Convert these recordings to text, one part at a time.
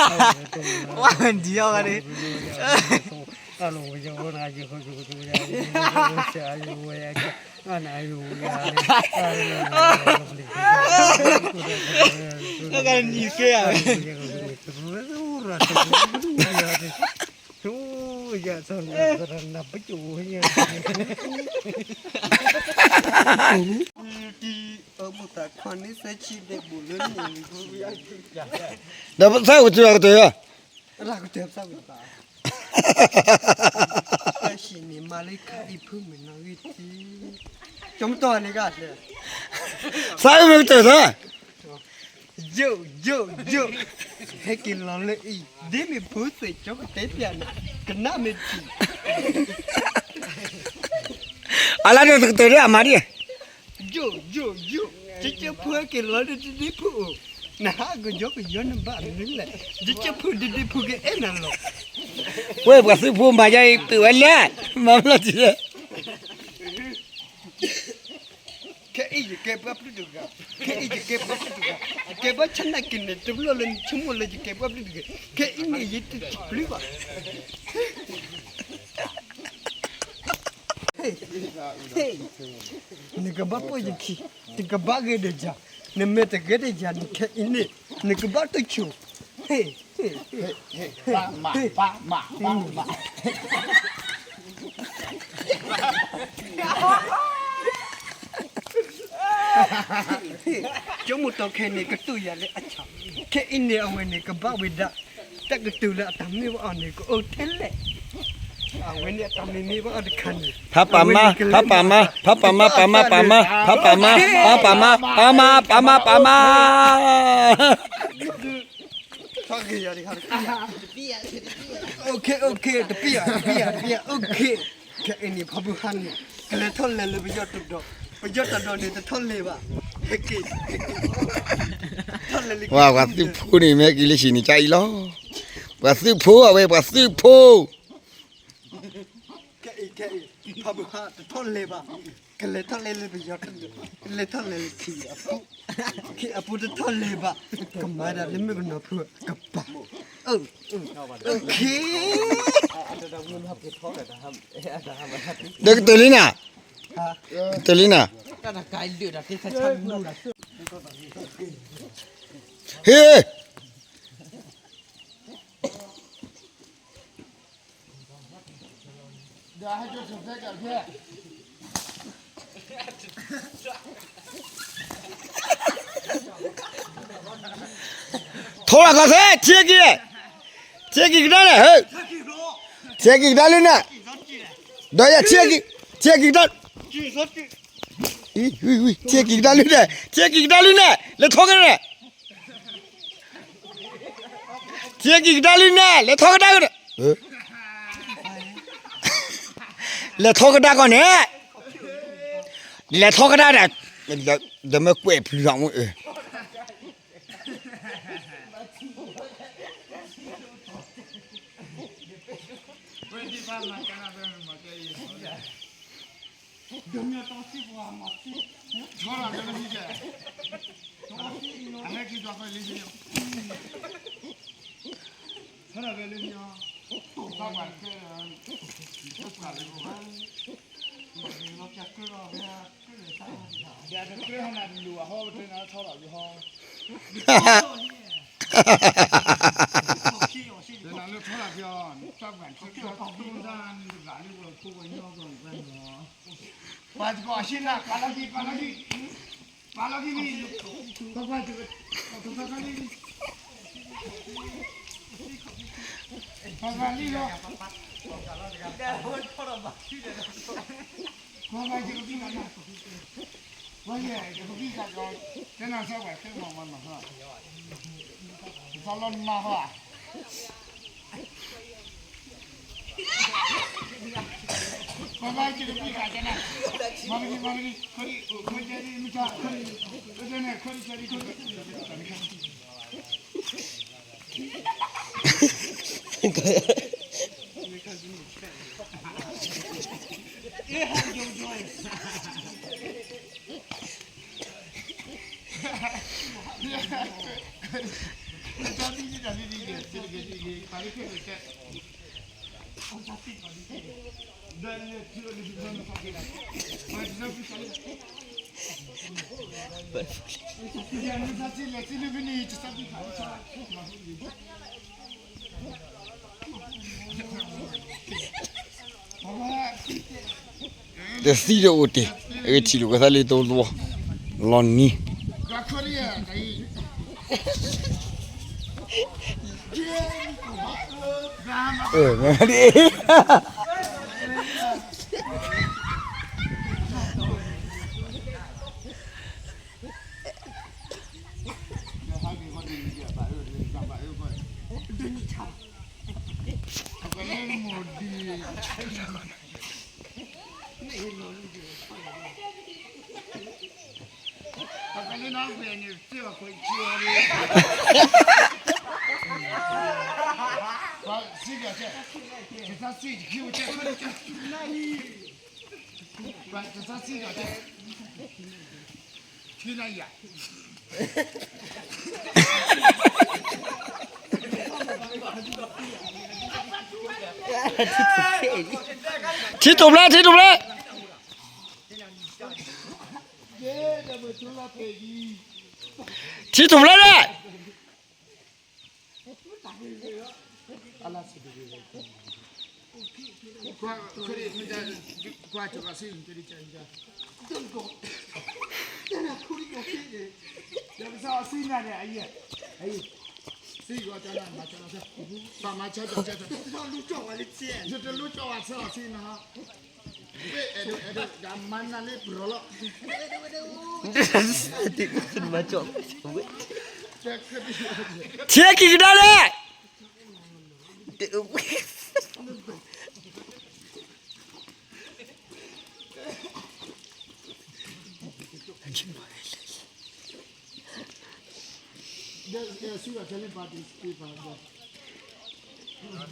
ဝါဒံအီၤဂၤန့ၣ် ကနံၤကဲဧါ ဒီးပသးဝံၤတုၤလီၤကတၢၢ်ယီၤ လၢကတၢၢ်ပသးဝံၤတဘၣ် သၢဆံန့ၣ် မၤလၢခါအံၤဖုမုၢ်နီၢ်ဂံၢ်ထံး ကၠီမတီၢ်န့ၣ်ကလဲၣ် သးအုးမ့ၢ်ကတၢၢ်သၢ ယိယိယိ ဟဲက့ၤလီၤလၢအံၤ ဒ်မ့ၢ်ဖိသ့ၣ်ကၠီကတဲပျးန့ၣ် ကနၣ်မ့ၢ်ထံး အလါဒီးတကတၢၢ်ဒ်အမၤဒ် ယိယိယိ ကၠီကၠီဖိဟဲက့ၤလီၤလၢဒ်ဒ်ဖိအိၣ် နဟးကယီကယီနဘၣ်နုၤလဲၣ် ယကၠီဖိဒ်ဒ်ဖိကအဲၣ်နၤလီၤ ဝဲပှၤသုးဖိမၤယါအံၤ ပ့ၢ်ဝဲလဲၣ် မၤမလီၤတံၢ်လဲၣ် ခဲအံၤယကဲပှၤပျုၢ်တဂၤ ခဲအံၤယကဲပှၤပျုၢ်တဂၤ ယကဲဘၣ်ဆၣ်နာ်က့န့ၣ် တဘျီလၢနဆိကမိၣ်လၢယကဲပှၤပျုၢ်တဂၤ ခဲအံၤန့ၣ်ယတပျုၢ်ဘၣ် ဟ့ၣ် ဟ့ၣ် နကဘၣ်ပိာ်ယခံ နကဘၣ်ဂ့ၤဒီးယၤ နမ့ၢ်တဂ့ၤဒီးယၤန့ၣ် ခဲအံၤန့ၣ် နကဘၣ်တဆိ ဟ့ၣ် ဟ့ၣ် ဟ့ၣ် ကၠီမတီၢ်ခဲအံၤန့ၣ် ကတူၢ်ယၤလၢအဆၣ် ခဲအံၤန့ၣ် အဝဲန့ၣ် ကဘၣ်ဝဲဒၣ် တၢ်ကတိၤလၢအတၢ်မ့ၢ်ဘၣ်အီၤန့ၣ် ကအိၣ်ထဲလဲၣ် အဝဲန့ၣ်အတၢ်မ့ၢ်မ့ၢ်ဘၣ်အီၤတခါန့ၣ် ဖးပာ်မါ ဖးပာ်မါ ဖးပာ်မါ ပာ်မါ ပာ်မါ ပာ်မါ ပာ်မါ ပာ်မါ ပာ်မါ တပံယၤ တပံယၤ တပံယၤ တပံယၤ ခဲအံၤန့ၣ် ဖးဘုဟါန့ၣ် ကလဲၤထီၣ်လဲၤလၢပယီၤတဒီး ပယီၤတဒီးန့ၣ် တထီၣ်လဲၤဘၣ် ဟဲက့ၤ ထီၣ်လဲၤလၢ ဝဲပှၤသုးဖိန့ၣ် မ့ၢ်က့ၤလၢဟံၣ်န့ၣ် ကၢ်အံၤလီၤ ပှၤသုးဖိအဝဲ ပှၤသုးဖိ ခဲအံၤ ခဲအံၤ ဖးဘုဟါတထီၣ်လဲၤဘၣ် ကလဲၤထီၣ်လဲၤလၢပယီၤတဒီး ကလဲၤထီၣ်လဲၤလၢခံအပူၤ ခံအပူၤတထီၣ်လဲၤဘၣ် ကမၤဒၣ်လၢမုၣ်ကနီၤဖိကပၤ အိၣ် အိၣ် ခဲ ဒီးကတၢၢ်လံနၤ ကတၢၢ်လံနၤ ဟ့ၣ် ထီၣ်လၢကီၢ်သဲး ထံက့ၤ ထံက့ၤကဒါလဲၣ် ဟဲ ထံက့ၤကဒါလံန့ၣ် ဒီးယထံက့ၤ ထံက့ၤကဒါ ထံက့ၤကဒါလံန့ၣ် ထံက့ၤကဒါလံန့ၣ် လဲၤထီၣ်ကဒါန့ၣ် ထံက့ၤကဒါလံန့ၣ် လဲၤထီၣ်ကဒါကန့ၣ် လဲၤထီၣ်ကဒါကီးန့ၣ် လဲၤထီၣ်ကဒါန့ၣ် ဒီးမ့ၢ်ကွဲးဖျုးထီၣ်မူ တသံတအိၣ်တ့ၢ်, အဂ့ၢ်ထံၣ်လိာ်ကသးလံတဝီ, လီၤနံၤ, အၢ ထံတိာ်ဖျဲး ထံတိာ်ဖျဲး, ထံတိာ်ဖျဲးလဲၣ်. ထံက့ၤကဒါလဲၣ်. ဒီးတဲအီၤထီၣ်ထံန့ၣ်ထီၣ် ဘၣ်လံ ဘၣ်လံ တ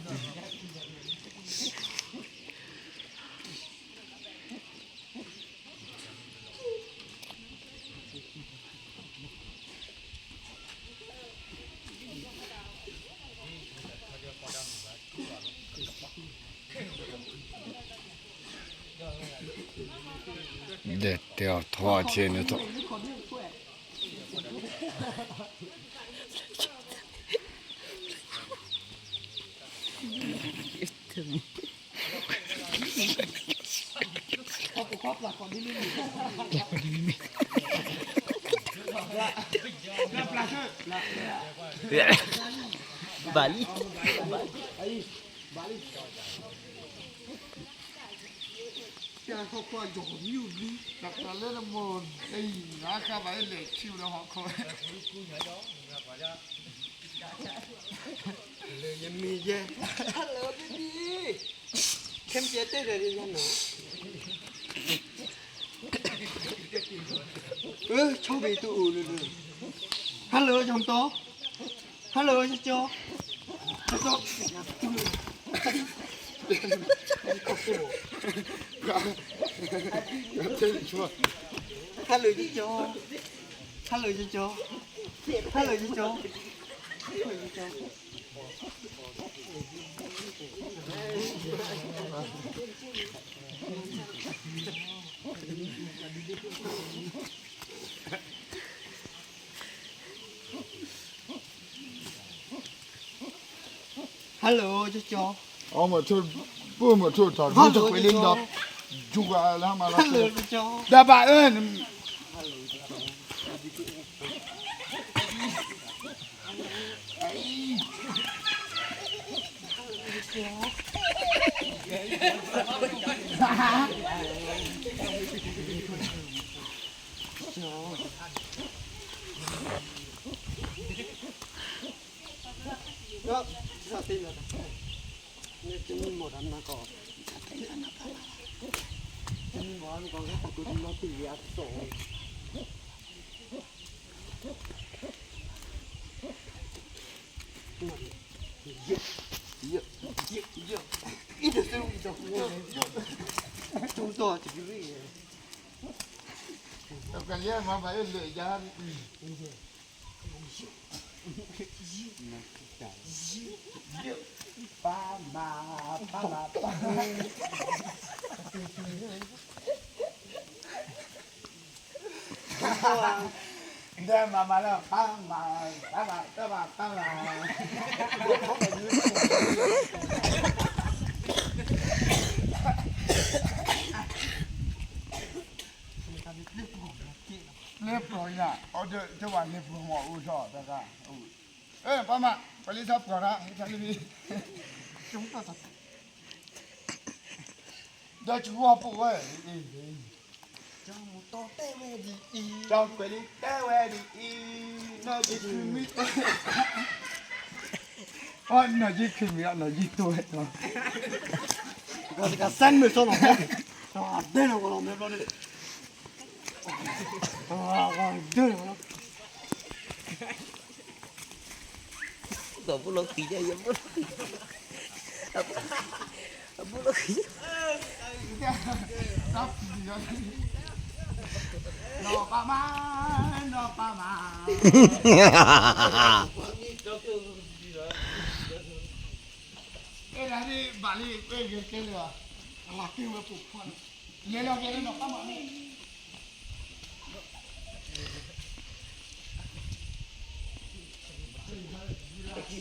ၢ်လၢနမိၢ် အံၤ နၤဃါဘၣ်လၢလဲၤထံၣ်လၢဟီၣ်ခိၣ် လၢယမ့ၢ်ယဲ Hello baby ခဲမ့ၢ်တဲတၢ်ဒီးယၤနီၤ အၢ ဆီဘ့ၣ်တအိၣ်လၢ Hello ယီၤတီ Hello ကၠီကၠီ ကၠီကၠီ Hello ကၠီကၠီ Hello ကၠီကၠီ Hello ကၠီကၠီ Hello ကၠီကၠီ အမထိၣ် ပမထိၣ်ထီၣ် Hello ကၠီကၠီ ယိၤကလၢမၤလီၤ Hello ကၠီကၠီ ဒီးဘၣ်အၢ ကလၢမၤဘၣ်လၢယၤ ပၢ်မၤ, ပၢ်မၤ, ပၢ်မၤ, ဒီးမၤမၤလၢ ပၢ်မၤ, ပၢ်မၤ, ပၢ်မၤ, ပၢ်မၤ, လၢပျီၤယၤ, အီၤဒၣ်တဝဲ လၢပျီၤမၤအိၣ်ထီၣ်တဂၤ, ပၢ်မၤ, ပှၤလၢထီၣ်ပျီၤတၢ်, ဟဲထီၣ်လၢ, ဒီးကဝီၤပဝဲ, ကၠီမူၤတီတဲဝဲဒ်အံၤ, ကၠီကွဲးလံတဲဝဲဒ်အံၤ, နီၢ်ကံၢ်မံ, နီၢ်ကံၢ်မံ, နီၢ်ကံၢ်တိဝဲ, တဂၤတဂၤစဲမ့ၢ်စီနီၤ, ဒဲနီၤကီးလီၤ မဲဘျီန့ၣ်, ဒဲနီၤကီးလီၤ. အဘူးလီၤဃံးယဲၢ်, အဘူးလီၤဃံး, အဘူးလီၤဃံး, နီၢ်ပၢ်မၤ, နီၢ်ပၢ်မၤ, အဲဒၣ်န့ၣ်ဘၣ်လံ, အဲဂ့ၤကဲလၢၤ, အလၤက့ၤဝဲပိာ်ခွါန့ၣ်, လဲၤလီၤက့ၤလၢနီၢ်ပၢ်မၤန့ၣ် မုၢ်ကၠီ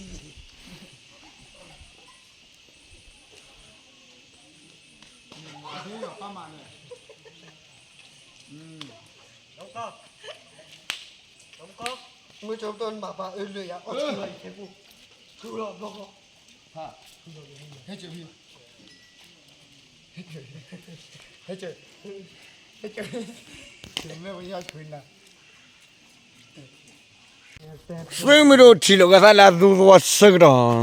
ပတီၢ်နဘၣ်ပာ်အၢလွံၢ်ယၤ အီၣ်ဆူၣ်လီၤအံၤခဲပူၤ, ထူလီၤဘျီဃီ, ဟဲကၠီ, ဟဲကၠီ, ဟဲကၠီ, ဟဲကၠီ, မ့ၢ်ဝဲယၤဆူၣ်နၤ သုးမုၢ်ဒိၣ်ထံၣ်လိာ်ကသးလၢအသူသဝီဆၢကတီၢ်,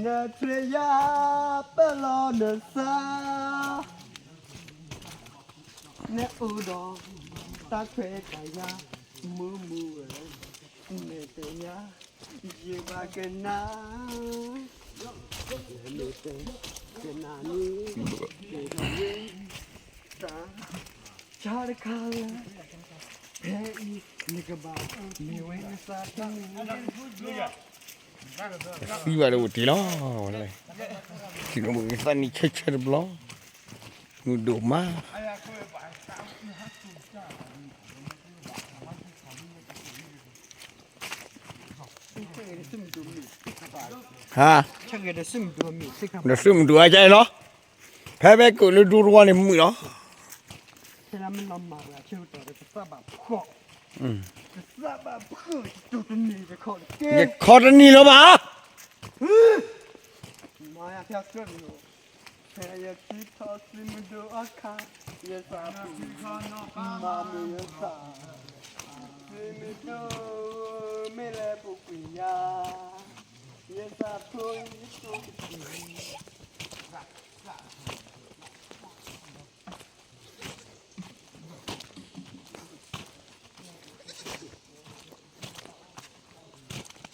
နထံၣ်ယၤပၢၢ်လီၤနသး, နအိၣ်ဒီးတၢ်ခွဲးတၢ်ယာ်, မုာ်မုာ်ဝဲ, မ့ၢ်တဲယၤ, ယဘၣ်ကနၣ်, မ့ၢ်တဲ, ကနၣ်န့ၣ်, ကနၣ်န့ၣ်, တၢ် တခါလၢ ဖဲအံၤ နကဘၣ်မ့ၢ်ဝဲနသးတမံၤ, သံဘၣ်ဒီးအိၣ်တ့ၢ်လီၤ, ထံၣ်လိာ်ကသးနံၤဆၢဆၢတဘျီ, မုၢ်ဒိၣ်မး, ဟါ, ဒီးသုးမုၢ်ဒိၣ်အါကဲလီၤ, ဖဲဖဲကအိၣ်လၢဒူသဝီန့ၣ်မုာ်လီၤ. ယခီတနံၤလၢၤဘၣ်, သုးမုၢ်ဒိၣ်မ့ၢ်လၢပူၤကွံာ်ယၤ, ယသးဖိယတိၤကတံၢ်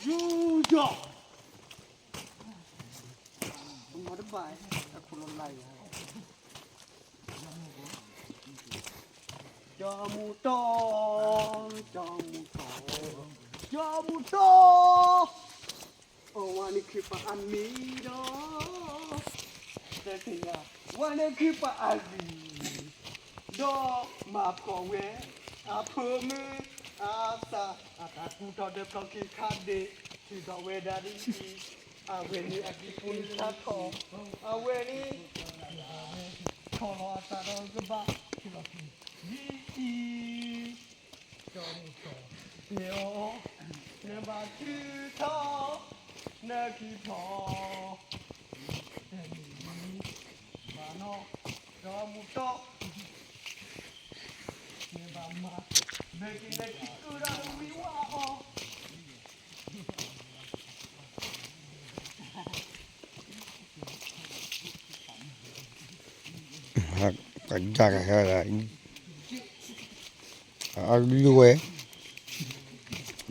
ယူယီၢ်, မၤတဘၣ်, အခိၣ်လီၤလၢ်ယၤ, ကၠီမူၤတီ, ကၠီမူၤတီ, ကၠီမူၤတီ, အဝဲန့ၣ်ခ့ပာ်အမံၤဒီး, တဲသ့ၣ်ညါ, ဝဲန့ၣ်ခ့ပာ်အဂံၢ် ဒီးမၤဖှီၣ်ဝဲ, အဖိမုၣ်, အသး, အတၢ်ကူၣ်ထီၣ်ဒီးဖျီၣ်ခံခါဒ့ၣ်, ထံၣ်ထီၣ်ဝဲဒၣ်ဒ်အံၤ, အဝဲန့ၣ်အကံၢ်ပူၤန့ၣ်ထါထီၣ်, အဝဲန့ၣ်, ထီၣ်လီၤအသးဒီးကဘၣ်ထံၣ်လီၤက့ၤ, ဒ်အံၤ, ကၠီမူၤတီ, ပ့ၤအီၤ, နဘၣ်ထုးထီၣ်, နကံၢ်ထီၣ်, တနံၤ, ဘၣ်နီၢ်, ကၠီမူၤတီ နဘၣ်မၤ, ဘၣ်က့ၤလၢကံၢ်ကုၢ်ဒီးဝံၤဝါအီၤ, ပကဟဲဒၣ်, အလုၢ်ဝဲ, ပ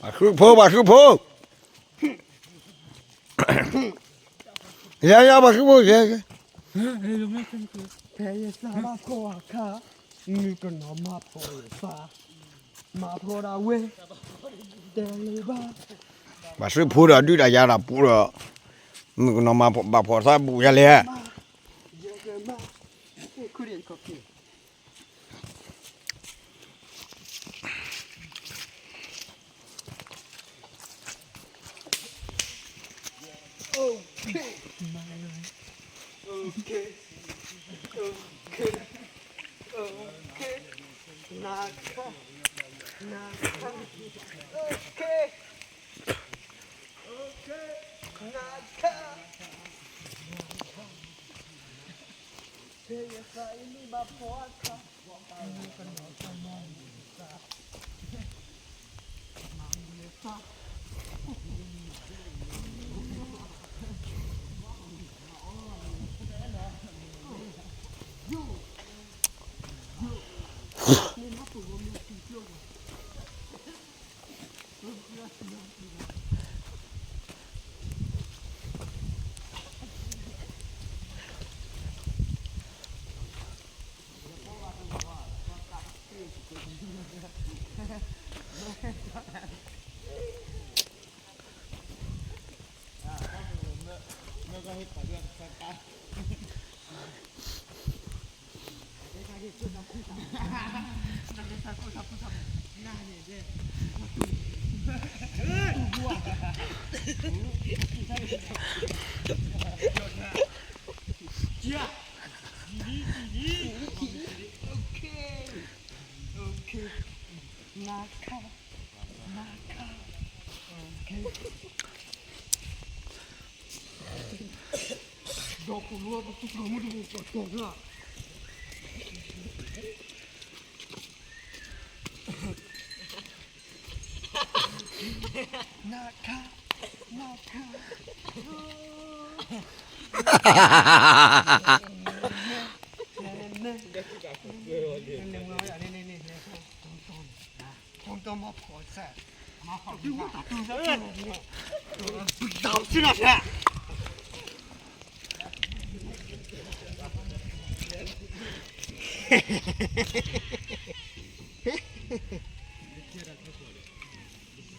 ှၤဃုဖိ, ပှၤဃုဖိ, ယၤယၤ ပှၤဃုဖိ, ယၤ, ဖဲယသးဘၣ်ဖှီၣ်အခါ, မုၣ်ကနီၤမၤဖှီၣ်ယသး, မၤဖှီၣ်ဒၣ်ဝဲ, တဲလၢၤဘၣ်. ပှၤစုဖိဒီးဒုၣ်ဒါယၤဒီးပူၤဒီး, မုၣ်ကနီၤမၤဘၣ်ဖှီၣ်သးဘူးယၤလဲၣ်. ယကမၤ, အိၣ်ခုဒံးခီၣ်ဖံး Okay. Okay. Okay. Okay. Naka. Naka. Okay. Okay. Naka.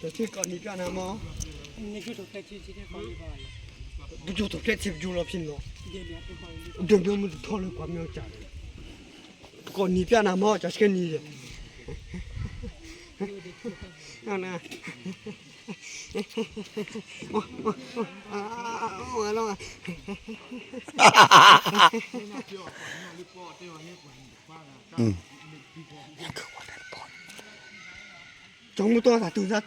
တထံၣ်ကိးနံၤပျၢ်နၤမီၢ်, ပယိၤထီၣ်ဖျဲၣ်ထံပယိၤလီၤဖဲန့ၣ်လီၤ, ဒိးမ့ၢ်မုၢ်တထီၣ်လၢပှၤမ့ၢ်အီၣ်ကၢ်, ကိးနံၤပျၢ်နၤမီၢ် ကၢ်ဆှဲနံၤ, ကၠီမုၢ်တီသးတုၤသးတုၤလံဧါ, မ့ၢ်တူၢ်ဘၣ်န့ၣ်,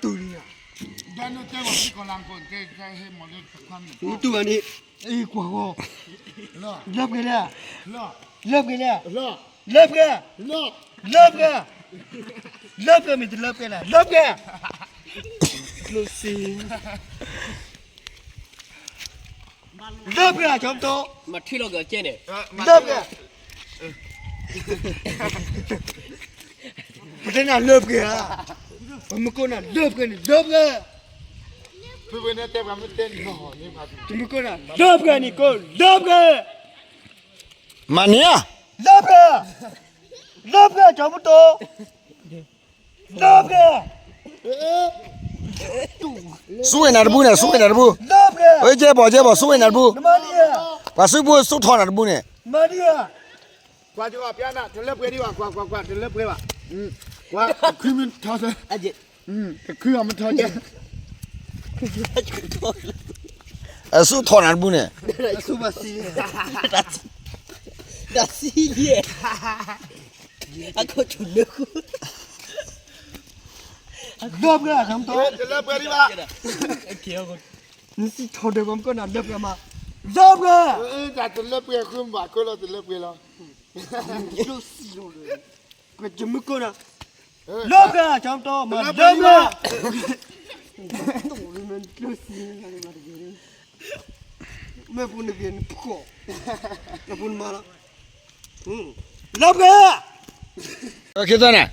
ကွၢ်ဂီၢ်, လၢပှဲၤလဲၣ်, လၢပှဲၤ, လၢပှဲၤ, လၢပှဲၤ, မ့ၢ်တလၢပှဲၤလဲၣ်, လၢပှဲၤ, ကျိၣ်စ့ လၢပှဲၤ ကၠီမုၢ်တီ, မၤထံၣ်လီၤက့ၤကဲန့ၣ်, လၢပှဲၤ, ပတဲနၤလၢပှဲၤဧါ, ပမုၢ်ကိးနၤလၢပှဲၤန့ၣ် လၢပှဲၤ, ပမုၢ်ကိးနၤလၢပှဲၤန့ၣ် ကိးလၢပှဲၤ, မၤန့ၢ်ဧါ, လၢပှဲၤ, လၢပှဲၤ ကၠီမုၢ်တီ, လၢပှဲၤ ဆူဝ့ၢ်နၤတဘူၣ်န့ၣ်, ဆူဝ့ၢ်နၤတဘူၣ်, လၢပှဲၤ, ကဲဘီၣ် ကဲဘီၣ် ဆူဝ့ၢ်နၤတဘူၣ်, ပှၤစုဖိဆူၣ်ထီၣ်နၤတဘူၣ်န့ၣ်, ကွၢ်ဒံးဘၣ် ပျၢ်နၤ တလၢပှဲၤဒံးဘၣ်, ကွၢ် ကွၢ် ကွၢ် တလၢပှဲၤဘၣ်, ကွၢ် တခုမ့ၢ်ထီၣ်စၢၤ, တခုအီၤမ့ၢ်ထီၣ်စၢၤ, ဆူၣ်ထီၣ်နၤတဘူၣ်န့ၣ်, တၢ်ဆံးယဲၢ်, အခိၣ်ထူၣ်လၢဃု လၢပှဲၤ တလၢပှဲၤဒံးဘၣ်, နစံးထီၣ်ဒီး ပှၤမုၢ်ကိးနၤလၢပှဲၤမး, လၢပှဲၤ, တၢ်တလၢပှဲၤဃုမး ကိးလီၤတလၢပှဲၤလီၤ, ပှၤကမုၢ်ကိးနၤ, လၢပှဲၤ ကၠီမုၢ်တီ မၤလၢပှဲၤ, မ့ၢ်ပူၤနဂ့ၤနဖှီၣ်, နပူၤနမၤလီၤ, လၢပှဲၤ, တၢ်ခံသၢန့ၣ်,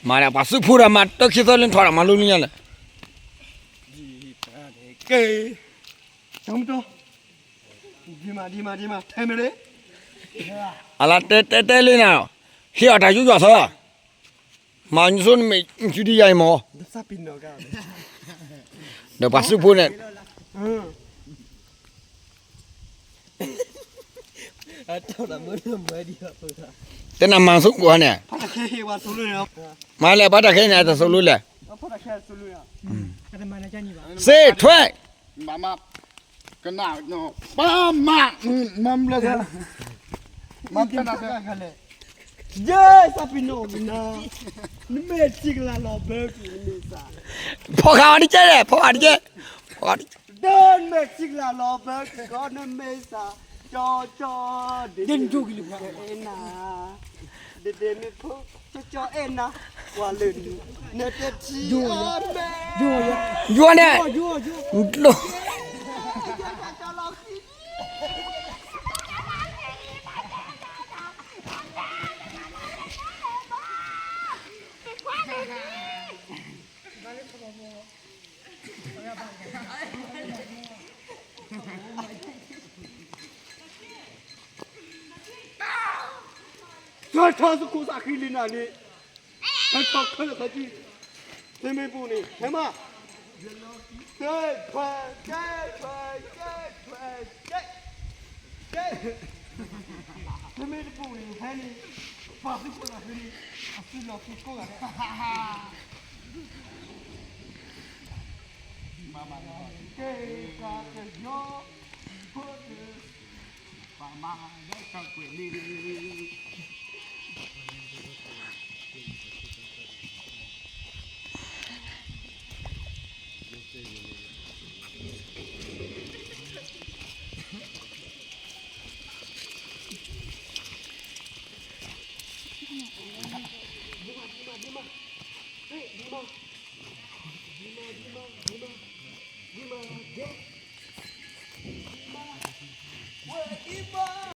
မၤဒီးပှၤစုဖိဒီး မၤတၢ်ခံသၢလၢနထီၣ်ဒီး မၤလိလၢညါလၢ, ကဲ, ကၠီမုၢ်တီ, ဒ်မး ဒ်မး ဒ်မး ထဲမ့ၢ်လၢ အလၢတဲတဲတဲလံနၤ, ဟ့ၣ်အီၤတၢ်ယူးယီၣ်သၢ, မၤညူဆိနမ့ၢ်ယူဒံယါအံၤမၢ်, ဒီးပှၤသုးဖိန့ၣ် တနၤမၤဆိကွၢ်န့ၣ်, မၤလဲၣ် ပှၤတၢ်ခဲအံၤန့ၣ် တသိၣ်လိလဲၣ်, စ့ထွဲ ကနၣ် ပၢ်မး မၤမလၢ မၤပနၢ် ယဲ သးပ့ၤနီၣ်ကနၣ်, နမ့ၢ်ထံကလၤလီၤဘၢက့ၤနမ့ၢ်စး, ဖီၣ်ဃာ်အီၤတကဲလဲၣ်, ဖီၣ်ဃာ်တကဲ, ဒီးနမ့ၢ်ထံကလၤလီၤဘၢက့ၤကီးနမ့ၢ်စး, ကၠီကၠီ ဒ့ဒ့မ့ၢ်ဖိကအဲၣ်နၤ, ဒ့ဒ့မ့ၢ်ဖိ ကၠီကၠီအဲၣ်နၤ, ပှၤလၢနတထံၣ်အီၤမဲာ်, ယိၤန့ၣ် ထီၣ်ထီၣ်သကိးသးဃံလံနၤန့ၣ်, ထီၣ်ထီၣ်ခဲလၢာ်သးကံ, ထဲမ့ၢ်ပူၤန့ၣ် ထဲမး, တဲထွဲ တဲထွဲ တဲထွဲ တဲ, တဲ, ထဲမ့ၢ်တပူၤန့ၣ် ဖဲန့ၣ် ပှၤသကိးသးဃံန့ၣ် အသုးလီၤက့ၤကိးဂၤဒဲး, ကဲ ကယီ ဖိတ ပမၤဒီးတၢ်ကွဲးလံ,